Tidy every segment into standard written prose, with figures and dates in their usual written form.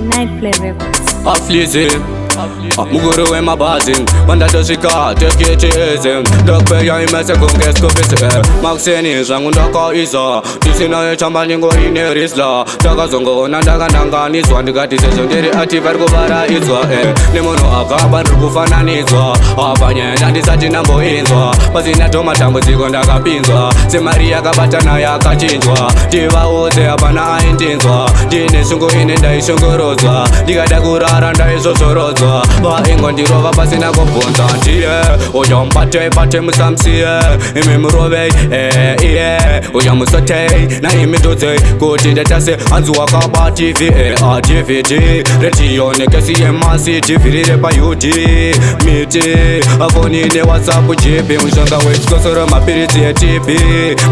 Nightplay Records. Aflizi mukuru wemabhazi, vandatosvika teketieze, ndokweya imese kunge skopisi. Makuseni zvangu ndakaisa ndisina chamba, ndingori rizla. Ndakazongoona ndakananganiswa, ndikati sezvo ndiri ati vari kuvaraidzwa nemunhu akaba, ndiri kufananidzwa. Apa nyenda ndisati ndamboinzwa, pasina to matambudziko ndakapinzwa, semari yakabatana yakachinjwa. Ndivaudze, hapana aindinzwa, ndine shungu ine ndaishungorodzwa, ndikada kurara ndaizvozvorodzwa, vaingondirova pasina kubvunza. Ndiye uyo, mubate bate, musamusiye imi, murovei iye uyo, musotei naimi, ndudzei kuti ndatase. Hanzi wakaba TV, DVD, rediyo nekesi yemasi, tivhirire paud miti, afoni neWhatsApp GB, mushonga wechikosoro, mapiritsi eTB,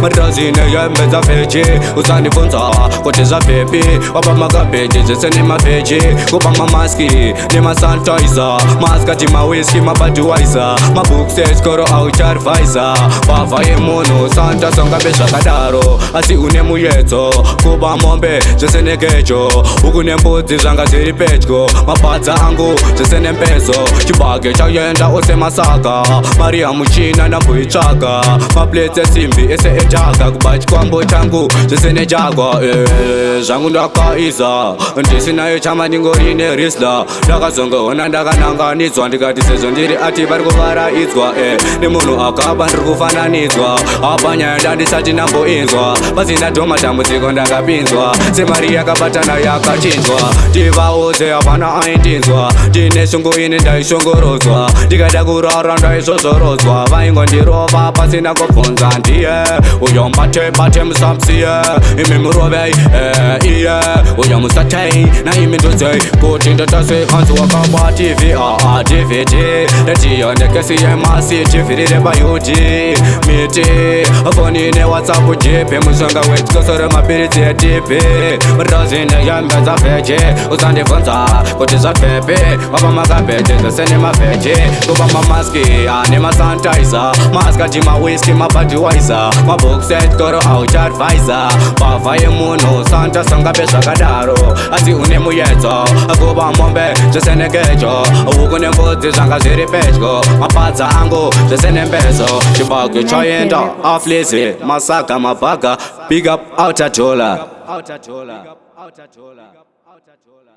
madrazi nehembe dzavheji. Usandibvunza kuti zvabvepi, wapa makabheji zvese nemavheji, kupa mamaski nemasanitizer, maskati, mawiski, maBudweiser, mabooks echikoro aucharvisa. Bavha yemunhu santa songabe zvakadaro, asi une muyedzo. Kuba mombe zvese nekejo, uku nembudzi zvanga zviri pedyo, mapadza angu zvese nempezo, chibage chaenda ose masaka, mari hamuchina ndamboitsvaga, maplates esimbi ese edhaga, kuba chikwambo changu zvese nejagwa. Zvangu ndakaisa ndisinayo chama, ndingori nerisla. Ndakazongoona ndakananganidzwa, ndikati sezvo ndiri ati vari kuvaraidzwa nemunhu akaba, ndiri kufananidzwa. Apa nyaya ndisati ndamboinzwa, pasina to matambudziko ndakapinzwa, semari yakabatana yakachinjwa. Ndivaudze, hapana aindinzwa, ndine shungu ini ndaishungorodzwa, ndikada kurara ndaizvozvorodzwa, vaingondirova pasina kubvunza. Ndiye uyo, mubate bate, musamusiye imi, murovei iye uyo, musatei naimi, ndudzei kuti ndatase. Hanzi wakaba TV, DVD, rediyo nekesi yemasi, tivhirire paud miti, foni neWhatsApp GB, mushonga wechikosoro, mapiritsi eTB, mrozi nehembe dzavheji. Usandibvunza kuti zvabvepi, wapa makabheji zvese nemavheji, kupa mamaski nemasanitizer, maskati, mawiski, maBudweiser, mabooks echikoro aucharvisa. Bavha yemunhu santa songabe zvakadaro, asi une muyedzo. Kuba mombe zvese nekejo, huku nembudzi zvanga zviri pedyo, mapadza angu zvese nembezo, chibage chaenda aflizi masaga mabhaga. Big up outer dollar, outer dollar, outer dollar, outer dollar.